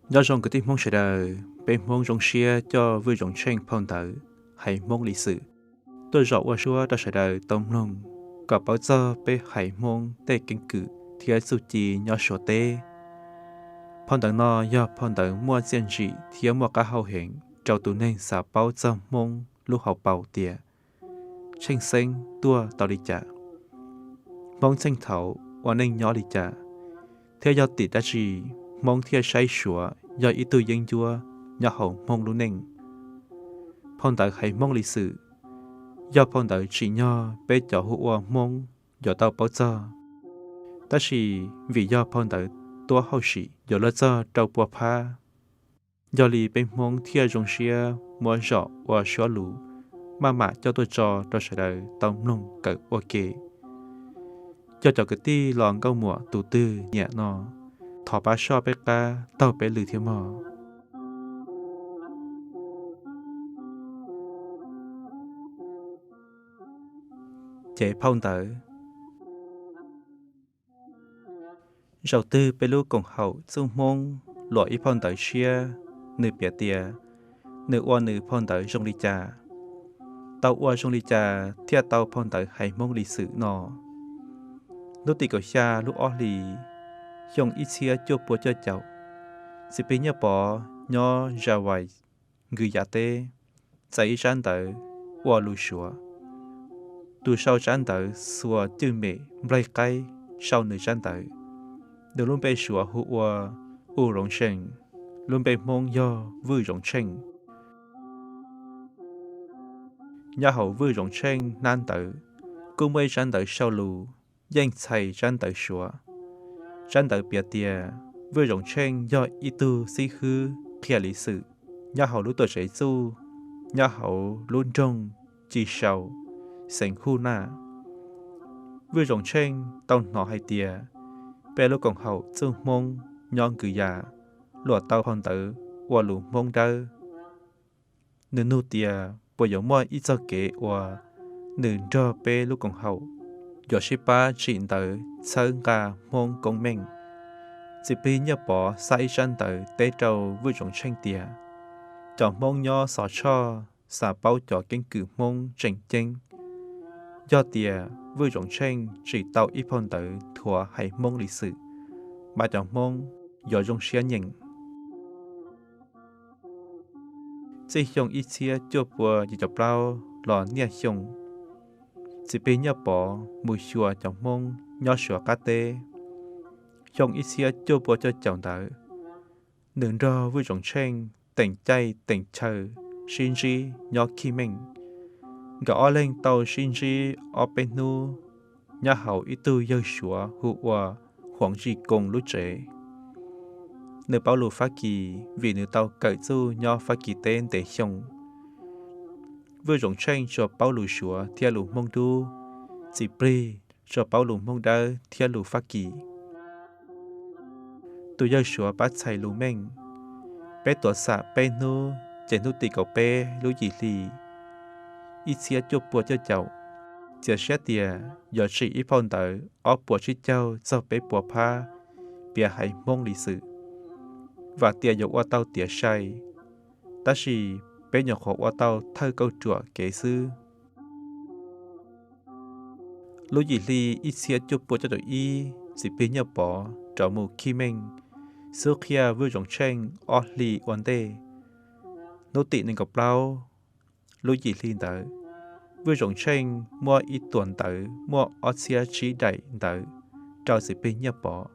Nyob zoo kwv tij Hmoob sawv daws, peb Hmoob zoo siab coj Vwj Zoov Tsheej phau ntawv hais Hmoob li xwm tuaj zaum ua suab rau sawv daws tau mloog, kom paub txog peb haiv Hmoob tej keeb kwm thiab txuj ci nyob Suav teb. Phau ntawv no yog phau ntawv muaj txiaj ntsim thiab muaj qab hau heev rau tus neeg xav paub txog Hmoob lub hauv paus tias tsheej xeeb tuaj tau li cas, Hmoob txheej thaud ua neej nyob li cas, thiab yog tim dab tsi Hmoob thiaj saib Suav yog ib tug yeeb ncuab nyob hauv Hmoob lub neej. Phau ntawv haiv Hmoob li xwm yog phau ntawv tsim nyog peb cov hu ua Hmoob yuav tau paub txog, tab sis vim yog phau ntawv tuab hauj sim yuav luag txog rau pua phab, yog li peb Hmoob thiaj zoo siab muab zaum ua suab lus, maj mam coj tuaj tso rau sawv daws tau mloog kawm ua ke. Yog cov kwv tij los nkauj muam tus twg nyiam no, thov pab soj peb qab taug peb lw thiab mog. Cev phau ntawv. Zaum twg peb lub koom haum txuj Hmoob luam ib phau ntawv tshiab, nws piav tias nws ua nws phau ntawv zoo li cas, tau ua zoo li cas thiaj tau phau ntawv haiv Hmoob li xwm no. Hnub tim kaum xya lub ob hlis, xyoo ib txhiab cuaj pua cuaj caum, Txiv Plig Nyiaj Pov nyob Za Vais, Nkws Yas teb, txais ib tsab ntawv ua lus Suav. Tus sau tsab ntawv xuas cwj mem nplaig qaib sau nws tsab ntawv. Nws lub npe Suav hu ua U Roov Seej, lub npe Hmoob yog Vwj Zoov Tsheej. Nyob hauv Vwj Zoov Tsheej hnab ntawv kuj muaj ib tsab ntawv sau lus yeej txhais tsab ntawv Suav. Tsab ntawv piav tias Vwj Zoov Tsheej yog ib tug xib hwb qhia liv xwm nyob hauv lub tuam tsev txuj nyob hauv lub nroog Ci Sau, xeev Huj Naj. Vwj Zoov Tsheej tau hnov hais tias peb lub koom haum txuj Hmoob nyob Nkws Yas luam tau phau ntawv ua lus Hmoob Dawb. Nws nug tias puas yuav muaj ib txoj kev uas nws nrog peb lub koom haum yuav sib pab tsim ntawv txhawb nqa Hmoob koob meej. Txiv Plig Nyiaj Pov xa ib tsab ntawv teb rau Vwj Zoov Tsheej tias cov Hmoob nyob Xov Tshoj xav paub cov keeb kwm Hmoob tseem ceeb. Yog tias Vwj Zoov Tsheej tsim tau ib phau ntawv nthuav haiv Hmoob li xwm, mas cov Hmoob yuav zoo siab nyeem. Txij xyoo ib txhiab cuaj pua yim caum plaub los niaj xyoo, Txiv Plig Nyiaj Pov mus xyuas cov Hmoob nyob Suav qab teb. Xyoo ib txhiab cuaj pua cuaj caum ntawd, nws nrog Vwj Zoov Tsheej teem caij teem chaw sib ntsib nyob Khij Meej. Nkawd ob leeg tau sib ntsib ob peb hnub nyob hauv ib tug yawg Suav hu ua Huav Zis Koos lub tsev. Nws paub lus Fab Kis vim nws tau kawm txuj nyob Fab Kis teb ntev xyoo. Vwj Zoov Tsheej tsuas paub lus Suav thiab lus Hmoob Dub, Txiv Plig tsuas paub lus Hmoob Dawb thiab lus Fab Kis. Tus yawg Suav pab txhais lus meej. Peb tuav xam peb hnub ces hnub tim kaum peb lub yim hli ib txhiab cuaj pua cuaj caum, txiav siab tias yuav tsim ib phau ntawv ob puas tsib caug txog peb puas phab piav haiv Hmoob li xwm. Vam tias yuav ua tau tiav sai, tab sis peb nyuam qhuav ua tau thawj kauj ruam kev xwb. Lub yim hli ib txhiab cuaj pua cuaj caum ib, Txiv Plig Nyiaj Pov rov mus Khij Meej xub qhia Vwj Zoov Tsheej ob hli ua ntej. Hnub tim nees nkaum plaub lub yim hli ntawd, Vwj Zoov Tsheej muab ib tuam ntawv muaj ob txhiab tsib daim ntawv rau Txiv Plig Nyiaj Pov,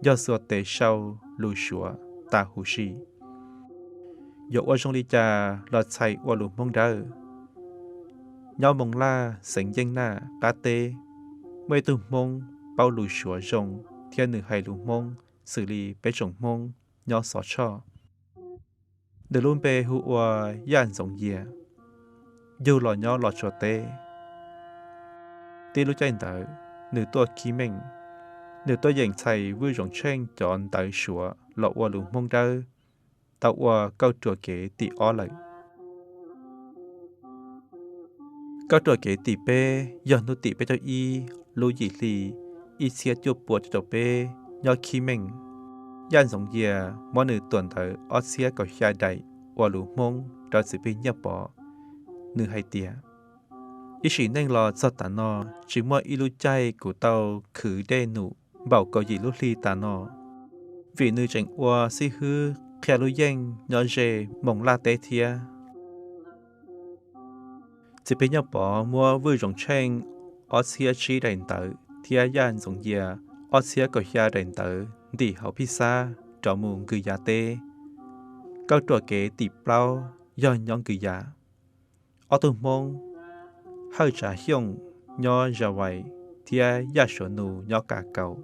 yog xuas tes sau lus Suav tas huv si. Yuav ua zoo li cas los txhais ua lus Hmoob Dawb. Nyob Moos Laj xeev Yeej Naj qab teb, muaj ib tug Hmoob paub lus Suav zoo thiab nws hais lus Hmoob xws li peb tsoom Hmoob nyob Xov Tshoj. Nws lub npe hu ua Yaj Ntxoov Yias, yug los nyob Los Tsuas teb. Tib lub caij ntawd nws tuaj Khij Meej, nws tuaj yeem txhais Vwj Zoov Tsheej cov ntawv Suav los ua lus Hmoob Dawb, tau ua kauj ruam kev tim ob lawm. Kauj ruam kev tim peb yog hnub tim peb caug ib lub yim hli ib txhiab cuaj pua cuaj caum peb nyob Khij Meej. Yaj Ntxoov Yias muab nws tuam ntawv ob txhiab kaum xya daim ua lus Hmoob rau Txiv Plig Nyiaj Pov. Nws hais tias, ib sim neej los txog tav no, tsis muaj ib lub caij kuv tau khwv dej num npaum kaum yim lub hli tas no, vim nws tseem ua xib hwb qhia lub yeej nyob ze Moos Laj teb thiab. Txiv Plig Nyiaj Pov muab Vwj Zoov Tsheej ob txhiab tsib daim ntawv thiab Yaj Ntxoov Yias ob txhiab kaum xya daim ntawv ntim hauv Phij Xab rov mus Nkws Yas teb. Kauj ruam kev tim plaub yog nyob Nkws Yas. Ob tug Hmoob, Hawj Tsav Xyooj nyob Zas Vais thiab Yaj Suav Nus nyob Kas Kaus,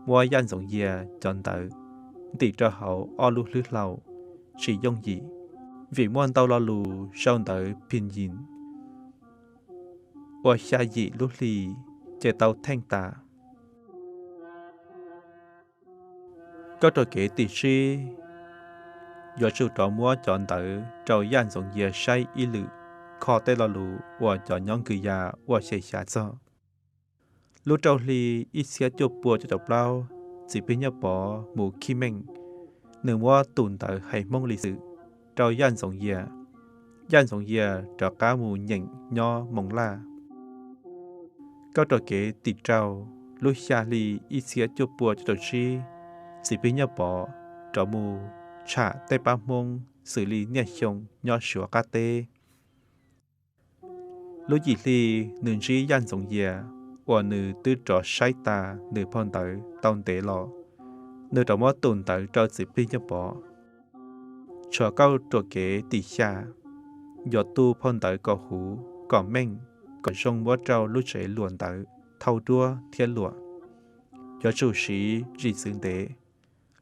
muab Yaj Ntxoov Yias cov ntawv ntim rau hauv ob lub hlwb hlau tsis yooj yim, vim muaj ntau lo lus sau ntawv Phij Yis ua xya yim lub hli ces tau theej tas. Kauj ruam kev tim tsib, yuav tsum rov muab cov ntawv rau Yaj Ntxoov Yias saib ib lwm, kho tej lo lus uas cov nyob Nkws Yas ua xyem xyav txog. Lub rau hli ib txhiab cuaj pua cuaj caum plaub, Txiv Plig Nyiaj Pov mus Khib Meej, nws muab tus ntawv hais Hmoob Lis Xwm rau Yaj Ntxoov Yias. Yaj Ntxoov Yias rov qab mus nyeem nyob Moos Laj. Kauj ruam kev tim rau, lub xya hli ib txhiab cuaj pua cuaj caum tsib, Txiv Plig Nyiaj Pov rov mus tsham tej pab Hmoob xws li Niaj Xyoo nyob Suav qab teb. Lub yim hli, nws ntsib Yaj Ntxoov Yias uas nws twb rov saib tas nws phau ntawv tau ntev los, nws rov muab tus ntawv rau Txiv Plig Nyiaj Pov. Tshuav kauj ruam kev tim xya, yuav tu phau ntawv kom huv kom meej, kom zoo muab rau lub tsev luam ntawv thau duab thiab luam. Yuav tsum siv zim txwv ntev,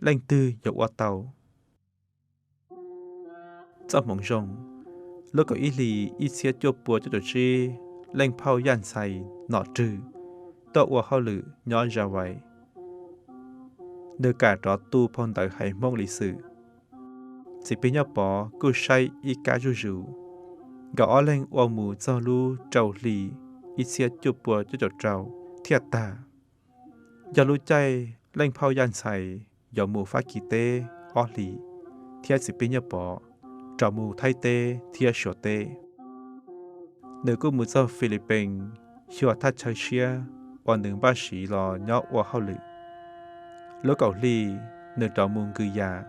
leej twg yuav ua tau. Txoj hmoov zoo, lub kaum ib hlis ib txhiab cuaj pua cuaj caum tsib, Leej Phauj Yaj Ntxhais Nom Rwg tuaj ua hauj lwm nyob Zas Vais. Nws kam rov tu phau ntawv hais Hmoob Lis Xwm. Txiv Plig Nyiaj Pov kuj saib ib kab zuj zus. Nkawd ob leeg ua mus txog lub rau hli ib txhiab cuaj pua cuaj caum rau thiaj tag. Yog lub caij Leej Phauj Yaj Ntxhais yuav mus Fab Kis teb ob hlis, thiab Txiv Plig Nyiaj Pov rov mus Thaib teb thiab Suav teb. Nws kuj mus txog Fis Lis Pees xyuas thaj chaw tshiab uas nws npaj siv los nyob ua hauj lwm. Lub kaum hli, nws rov mus Nkws Yas,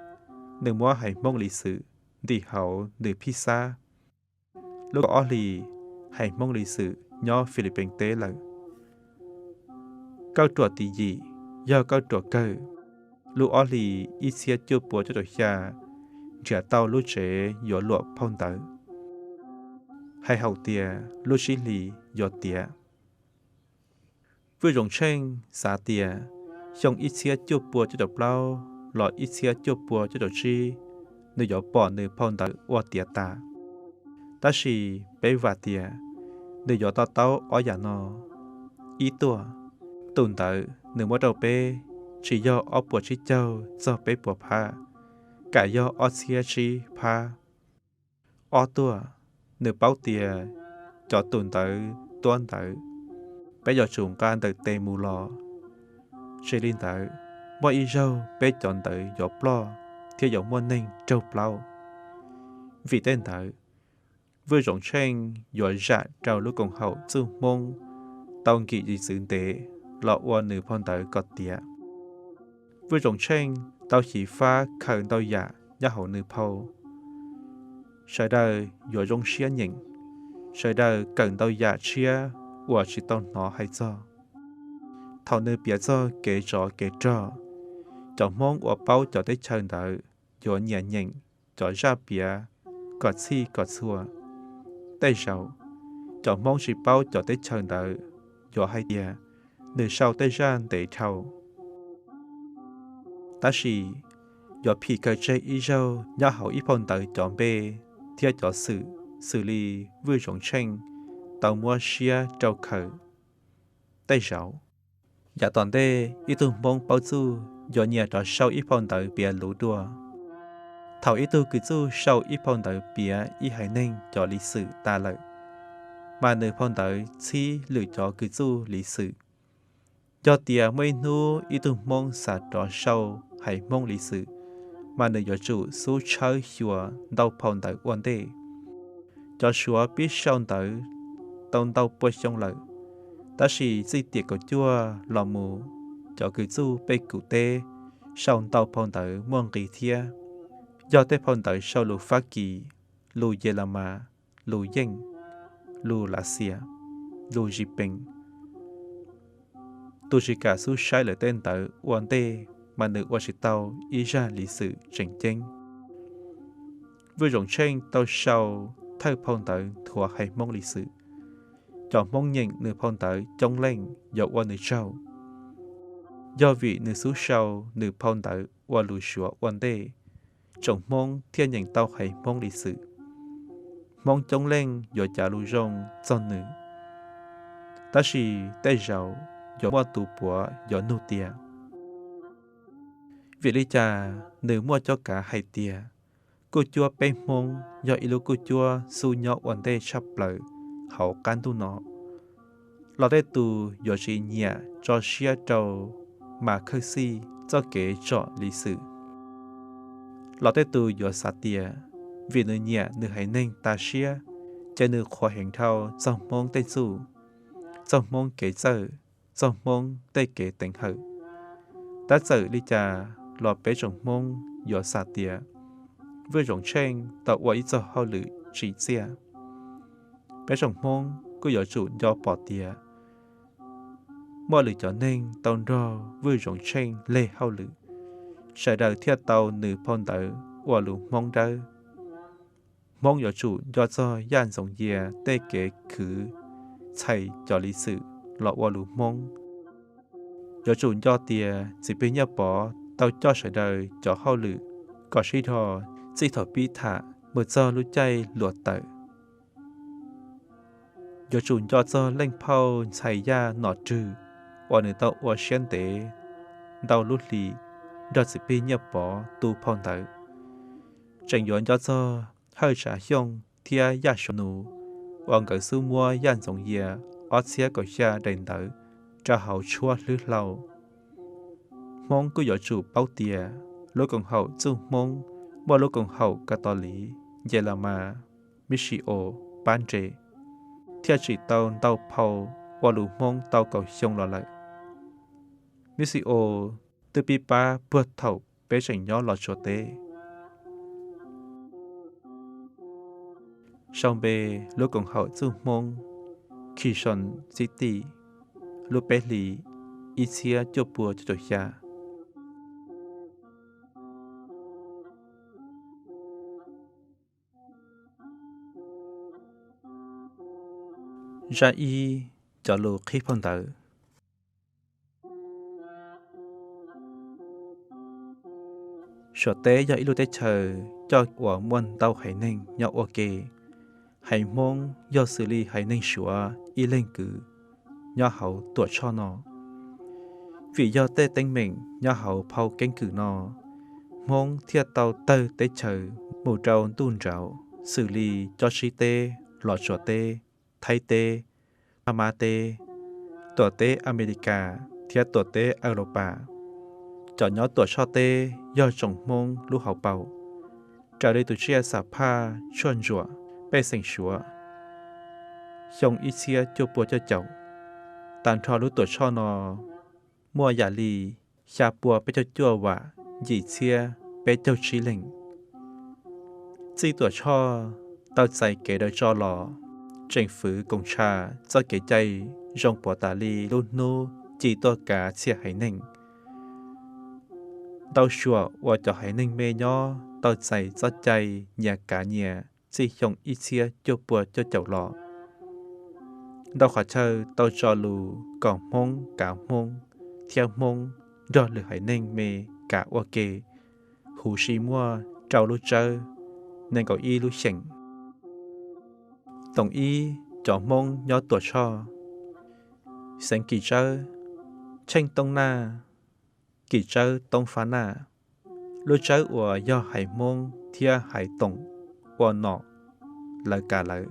nws muab hais Hmoob Lis Xwm ntim hauv nws Phij Xab. Lub kaum ob hlis, hais Hmoob Lis Xwm nyob Fis Lis Pees teb lawm. Kauj ruam tim yim, yog kauj ruam kawg, lub ob hlis ib txhiab cuaj pua cuaj caum xya, nrhiav tau lub tsev yuav luam phau ntawv, hais haum tias lub tsib hlis yuav tiav. Vwj Zoov Tsheej xav tias xyoo ib txhiab cuaj pua cuaj caum plaub los ib txhiab cuaj pua cuaj caum tsib, nws yuav pom nws phau ntawv ua tiav tas. Tab sis peb vam tias nws yuav to taub ob yam no. Ib tuaj, tus ntawv nws muab rau peb tsis yog ob puas tsib caug txog peb puas phab, kam yog ob txhiab tsib phab. Ob tuaj, nws paub tias cov tus ntawv tuab ntawd, peb yuav tsum nqa ntawm tes mus los. Tsis li ntawd, muaj ib zaug peb cov ntawv yuav ploj thiab yuav muaj neeg raug plaub. Vim tej ntawd, Vwj Zoov Tsheej yuav zam rau lub koom haum txuj Hmoob tau nkim zim txwv ntev los ua nws phau ntawv kom tiav. Vwj Zoov Tsheej tau xyiv fab khaws ntau yam nyob hauv nws phau. Sawv daws yuav zoo siab nyeem, sawv daws kawm ntau yam tshiab uas tsis tau hnov hais txog. Thaum nws piav txog kev tsov kev rog, cov Hmoob uas paub cov teb chaws ntawd yuav nyiam nyeem cov zaj piav kom txhij kom txhua. Tej zaum, cov Hmoob tsis paub cov teb chaws ntawd yuav hais tias nws sau tej zaj ntev dhau. Tab sis, yuav phim khaws tseg ib zaug nyob hauv ib phau ntawv cov npe thiab cov xwm xws li Vwj Zoov Tsheej tau muab siab rau khaws. Tej zaum, yav tom ntej ib tug Hmoob paub txuj yuav nyiam rov sau ib phau ntawv piav luv dua. Thaum ib tug kws txuj sau ib phau ntawv piav ib haiv neeg cov liv xwm tas lawm, mas nws phau ntawv txhib lwm cov kws txuj liv xwm. Yog tias muaj ib hnub ib tug Hmoob xav rov sau haiv Hmoob Liv Xwm, mas nws yuav tsum xub tshawb xyuas ntau phau ntawv ua ntej. Cov Suav pib sau ntawv tau ntau pua xyoo lawm, tab sis txij tiam kaum cuaj los mus, cov kws txuj pej kum teb sau ntau phau ntawv muaj nqis thiab, yog tej phau ntawv sau lus Fab Kis, lus Yelamas, lus Yeej, lus Lav Xias, lus Zis Pees. Tus tsis kam xub saib lawv tej ntawv ua ntej, mas nws ua tsis tau ib zaj liv xwm tseem ceeb. Vwj Zoov Tsheej tau sau thawj phau ntawv nthuav haiv Hmoob Liv Xwm. Cov Hmoob nyeem nws phau ntawv coob leej yuav ua nws tsaug. Yog vim nws xub sau nws phau ntawv ua lus Suav ua ntej, tsoom Hmoob thiaj nyeem tau haiv Hmoob Liv Xwm. Hmoob coob leej yuav cav lus zoo txog nws, tab sis tej zaum yuav muaj tus puav yuav nug tias, vim li cas nws muaj cuab kav hais tias kuj cuab peb Hmoob yog ib lub kuj cuab xub nyob ua ntej tshaj plaws hauv qab ntuj no, los tej tus yuav tsis nyiam tso siab rau Mas Khawj Xij txoj kev tsom liv xwm? Los tej tus yuav xav tias vim nws nyiam nws haiv neeg tas siab, ces nws qhuas heev dhau txog Hmoob tej txuj, txog Hmoob kev txawj, txog Hmoob tej kev teev hawm. Tab txawm li cas los peb tsoom Hmoob yuav xam tias Vwj Zoov Tsheej tau ua ib txog hauj lwm tsim txiaj. Peb tsoom Hmoob kuj yuav tsum nco pom tias muaj lwm cov neeg tau nrog Vwj Zoov Tsheej leg hauj lwm, sawv daws thiaj tau nws phau ntawv ua lus Hmoob dawb. Hmoob yuav tsum nco txog Yaj Ntxoov Yias tej kev khwv txhais cov liv xwm los ua lus Hmoob. Yuav tsum nco tias Txiv Plig Nyiaj Pov tau coj sawv daws cov hauj lwm kom sib dhos txij thaum pib tham mus txog lub caij luam tawm. Yuav tsum nco txog Leej Phauj Ntxhais Yaj Nom Rwg uas nws tau ua siab ntev ntau lub hlis nrog Txiv Plig Nyiaj Pov tu phau ntawv. Tseem yuav nco txog Hawj Tsav Xyooj thiab Yaj Suav Nus uas nkawd xub muab Yaj Ntxoov Yias ob txhiab kaum xya daim ntawv rau hauv tshuab hlwb hlau. Hmoob kuj yuav tsum paub tias lub koom haum txuj Hmoob muaj lub koom haum Kas Tos Liv, Yelamas, Mib Si Os pab nres, thiaj tsim tau ntau phau ua lus Hmoob tau kaum xyoo los lawm. Mib Si Os twb pib pab puag thaum peb tseem nyob Los Tsuas teb. Sau npe lub koom haum txuj Hmoob, Kison City, lub peb hlis ib txhiab cuaj pua cuaj caum xya. Zaj ib, cov lus qhib phau ntawv. Suav teb yog ib lub teb chaws coj uas muaj ntau haiv neeg nyob ua ke. Haiv Hmoob yog xws li haiv neeg Suav ib leeg kwv nyob hauv Tuam Tshoj no. Vim yog tej teeb meem nyob hauv phau keeb kwm no, Hmoob thiaj tau tawg teb chaws mus rau ntuj nraud xws li Cob Sib teb, Los Tsuas teb, Thaib teb, Phab Mab teb, Tuam teb Amelikas thiab Tuam teb Aws Los Pas. Cov nyob Tuam Tshoj teb yog tsoom Hmoob lub hauv paus, raws li tus tsiaj xam phaj tshuaj ntsuam pej xeem Suav xyoo ib txhiab cuaj pua cuaj caum. Tag nrho lub Tuam Tshoj no muaj yam li xya pua peb caug cuaj vam yim txhiab peb caug tsib leeg. Txij Tuam Tshoj tau txais kev daws tso los, tseem fwv Koom Tshas txoj kev cai zoo puav tas li lub hnub ci tuaj kav txhiaj haiv neeg. Ntau suam uas cov haiv neeg me nyob tau txais txoj cai nyias kav nyias txij xyoo ib txhiab cuaj pua cuaj caum los. Ntau qhov chaw tau tso lus kom Hmoob kav Hmoob thiab Hmoob nrog lwm haiv neeg me kav ua ke, huv si muaj rau lub tsawb, nees nkaum ib lub xyeem. Toom ib, cov Hmoob nyob Tuam Tshoj. Xeev Kim Tsawb, Tsheej Toob Naj, Kim Tsawb Toob Fab Naj, lub tsawb uas yog haiv Hmoob thiab haiv Toom ua nom lawv kav lawv.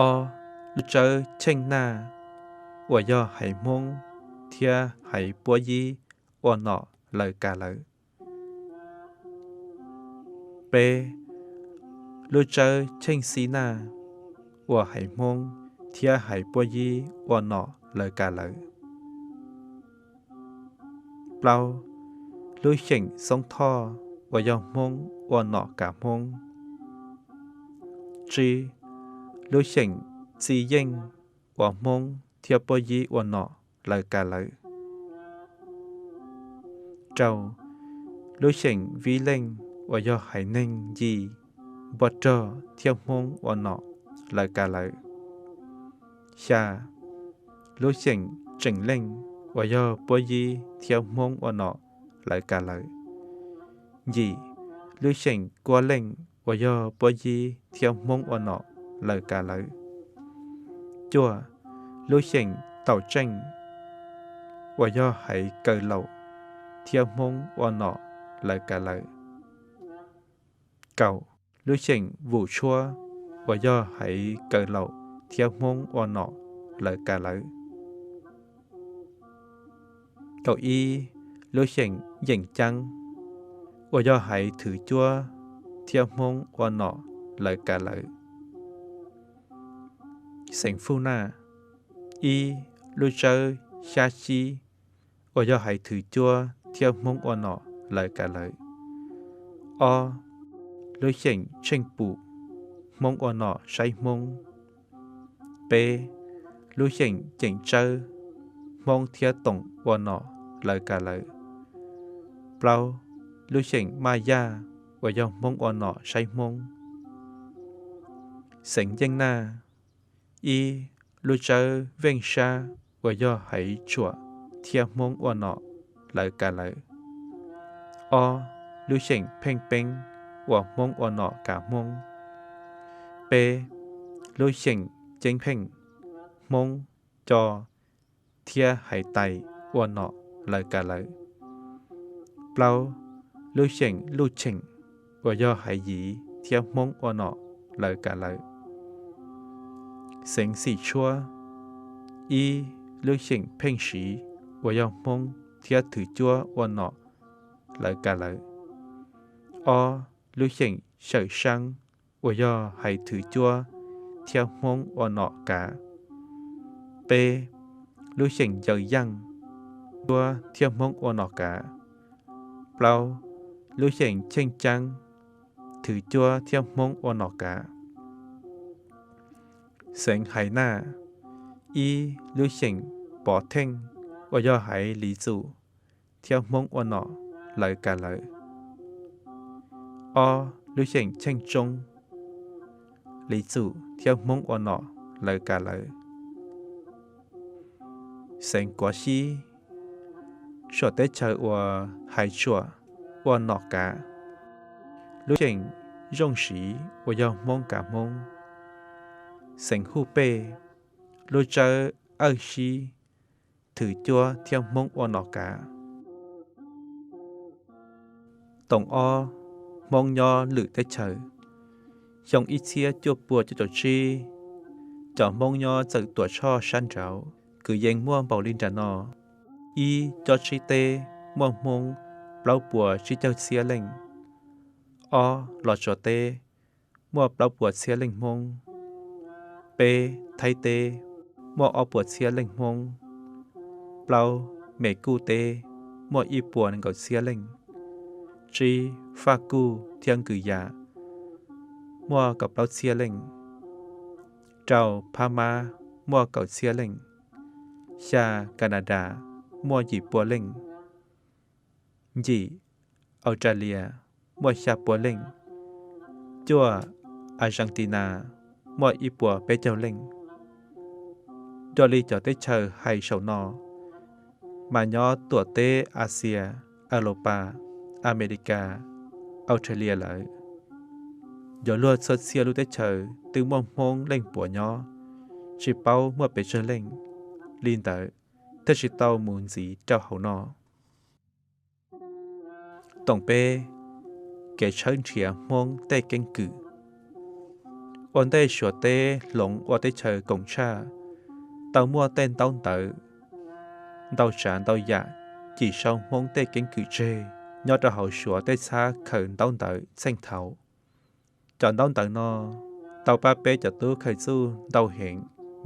Ob, lub tsawb Tsheej Naj uas yog haiv Hmoob thiab haiv Puab Yib ua nom lawv kav lawm. Peb, lub tsawb Cheej Xib Naj uas haiv Hmoob thiab haiv Puab Yib ua nom lawv kav lawm. Plaub, lub xyeem Xoob Thoj uas yog Hmoob ua nom kav Hmoob. Tsib, lub xyeem Txi Yeej uas Hmoob thiab Puab Yib ua nom lawv kav lawm. Rau, lub xyeem Vib Leej uas yog haiv neeg Yij, Npuaj Rog thiab Hmoob ua nom lawv kav lawm. Xya, lub xyeem Tseem Leej uas yog Puab Yib thiab Hmoob ua nom lawv kav lawm. Yim, lub xyeem Kuab Leej uas yog Puab Yib thiab Hmoob ua nom lawv kav lawm. Cuaj, lub xyeem Taum Tseej uas yog haiv Kaws Laum thiab Hmoob ua nom lawv kav lawm. Kaum, lub xyeem Vum Tshuab uas yog haiv Kaws Laum thiab Hmoob ua nom lawv kav lawm. Kaum ib, lub xyeem Yeem Caab uas yog haiv Thwv Cuab thiab Hmoob ua nom lawv kav lawm. Xeev Fuj Naj, ib, lub tsawb Xyab Sib uas yog haiv Thwv Cuab thiab Hmoob ua nom lawv kav lawm. Ob, lub xyeem Tsheej Pum, Hmoob ua nom saib Hmoob. Peb, lub xyeem Ceem Tsawb, Hmoob thiab Toom ua nom lawv kav lawm. Plaub, lub xyeem Maj Yaj uas yog Hmoob ua nom saib Hmoob. Xeev Yeej Naj, ib, lub tsawb Veej Sab uas yog haiv Tshuam thiab Hmoob ua nom lawv kav lawm. Ob, lub xyeem Pheej Peeb uas Hmoob ua nom kav Hmoob. Peb, lub xyeem Ceeb Pheej, Hmoob, Co thiab haiv Tais ua nom lawv kav lawm. Plaub, lub xyeem Luj Cheem uas yog haiv Yiv thiab Hmoob ua nom lawv kav lawm. Xeev Xim Tshuab, ib, lub xyeem Pheej Siv uas yog Hmoob thiab Thwv Cuab ua nom lawv kav lawm. Ob, lub xyeem Xyawm Saab uas yog haiv Thwv Cuab thiab Hmoob ua nom kav. Peb, lub xyeem Yaws Yaaj, Cuab thiab Hmoob ua nom kav. Plaub, lub xyeem Cheej Caab, Thwv Cuab thiab Hmoob ua nom kav. Xeev Haiv Naj, ib, lub xyeem Pov Theej uas yog haiv Liv Txum thiab Hmoob ua nom lawv kav lawm. Ob, lub xyeem Cheej Tsoob, Liv Txum thiab Hmoob ua nom lawv kav lawm. Xeev Kuav Xib, suam teb chaws uas haiv Tshuam ua nom kav, lub xyeem Zooj Siv uas yog Hmoob kav Hmoob. Xeev Huj Pej, lub tsawb Awj Sib, Thwv Cuab thiab Hmoob ua nom kav. Toom ob, Hmoob nyob lwm teb chaws. Xyoo ib txhiab cuaj puas cuaj caum tsib, cov Hmoob nyob Txawm Tuam Tshoj sab nraud kwv yees muaj npaum li nram no: ib, Cob Tsib teb muaj Hmoob plaub puas tsib caug txhiab leej. Ob, Los Tsuas teb muaj plaub puas txhiab leej Hmoob. Peb, Thaib teb muaj ob puas txhiab leej Hmoob. Plaub, Mes Kuj teb muaj ib puas nees nkaum txhiab leej. Tsib, Faj Kuj thiab Nkws Yas muaj kaum plaub txhiab leej. Rau, Phab Mab muaj kaum txhiab leej. Xya, Kas Nas Das muaj yim puas leej. Yim, Aus Tras Lias muaj xya puas leej. Cuaj, As Zas Tis Nas muaj ib puas peb caug leej. Yog li cov teb chaws hais saum no mas nyob tuam teb As Xias, As Los Pas, As Mes Lis Kas, Aus Tras Lias lawm. Yuav luag txhua txhia lub teb chaws twb muaj Hmoob leej puav nyob, tsis paub muaj pes tsawg leej. Li ntawd thiaj tsis tau mus ntxiv rau hauv no. Toom peb, kev tshawb nrhiav Hmoob tej keeb kwm. Ua ntej Suav teb hloov ua teb chaws koom tshaj, tau muaj tej ntaub ntawv ntau tsav ntau yam cim sau Hmoob tej keeb kwm tseg nyob rau hauv Suav tej txhab khaws ntaub ntawv txheej thaud. Cov ntaub ntawv no tau pab peb cov tub khaws txuj ntau heev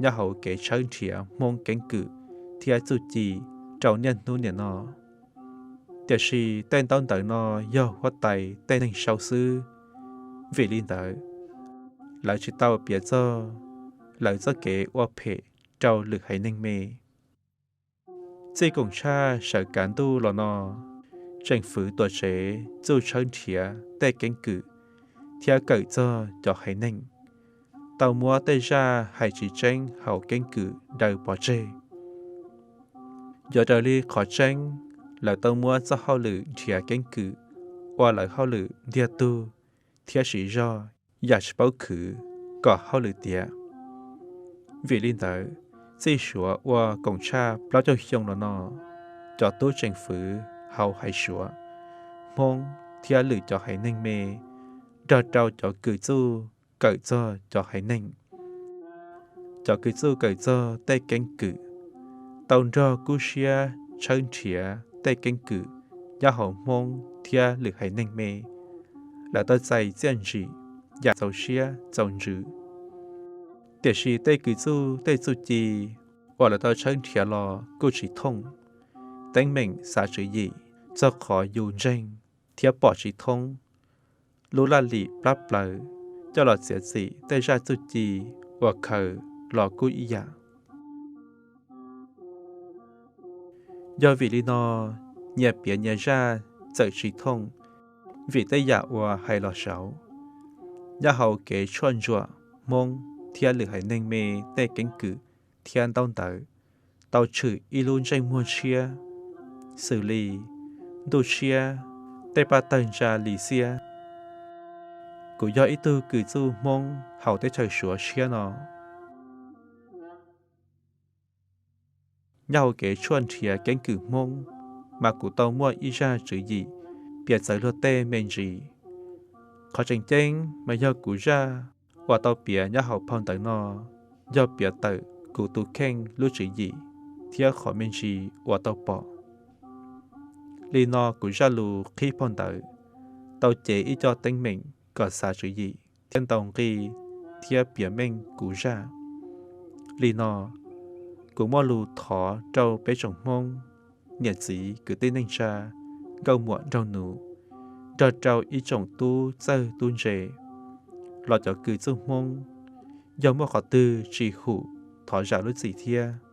nyob hauv kev tshawb nrhiav Hmoob keeb kwm thiab txuj ci rau niaj hnub niam no. Tiam sis tej ntaub ntawv no yog huab tais tej neeg sau xwb, vim li ntawd lawv tsis tau piav txog lawv txoj kev ua phem rau lwm haiv neeg me. Txij koom tshaj sawv kav ntuj los no, tseem fwv tuam tsev txuj tshawb nrhiav tej keeb kwm thiab kawm txog cov haiv neeg, tau muab tej zaj hais tsis tseeb hauv keeb kwm daws pov tseg. Yuav raws li qhov tseeb, lawv tau muab txoj hauj lwm nrhiav keeb kwm ua lawv hauj lwm ntiag tug thiab siv zog yam tsis paub khwv kom hauj lwm tiav. Vim li ntawd, txij Suav ua koom tshaj plaub caug xyoo los no, cov tub tseem fwv hauv haiv Suav, Hmoob thiab lwm cov haiv neeg me nrog rau cov kws txuj kawm txog cov haiv neeg. Cov kws txuj kawm txog tej keeb kwm tau nrog kub siab tshawb nrhiav tej keeb kwm nyob hauv Hmoob thiab lwm haiv neeg me. Lawv tau txais txiaj ntsim yam txaus siab txaus ntsws. Tiam sis tej kws txuj tej txuj ci uas lawv tau tshawb nrhiav los kuj tsis thooj, teeb meem xav tswv yim txog qhov yus ntseeg thiab pom tsis thoob, lub laj lim plab plaws coj los txiav txim tej zaj txuj ci uas khaws los kuj ib yam. Yog vim li no, nyias piav nyias zaj txawm tsis thooj, vim tej yam uas hais los saud. Nyob hauv kev tshuaj ntsuam Hmoob thiab lwm haiv neeg me tej keeb kwm thiab ntaub ntawv, tau tshwm ib lub ntsej muag tshiab, xws li ntuj tshiab, tej paj tawg ntsa li xiab. Kuv yog ib tug kws txuj Hmoob hauv teb chaws Suav tshiab no. Nyob hauv kev tshuaj nrhiav keeb kwm Hmoob, mas kuv tau muaj ib zaj tswv yim piav txawv luag tej me ntsis. Qhov tseem ceeb mas yog kuv zaj uas tau piav nyob hauv phau ntawv no yog piav tawm kuv tus kheej lub tswv yim thiab qhov me ntsis uas tau pom. Li no kuv zaj lus qhib phau ntawv tau cev ib co teeb meem kom xav tswv yim thiab ntaus nqi thiab piav meej kuv zaj. Li no, kuv muaj lus thov rau peb tsoom Hmoob, niam txiv kwv tij neej tsa, nkauj muam nraug nus, nrog rau ib tsoom tub txawj tub ntse, los cov kws txuj Hmoob, yog muaj qhov twg tsis hum thov zam lub txim thiab.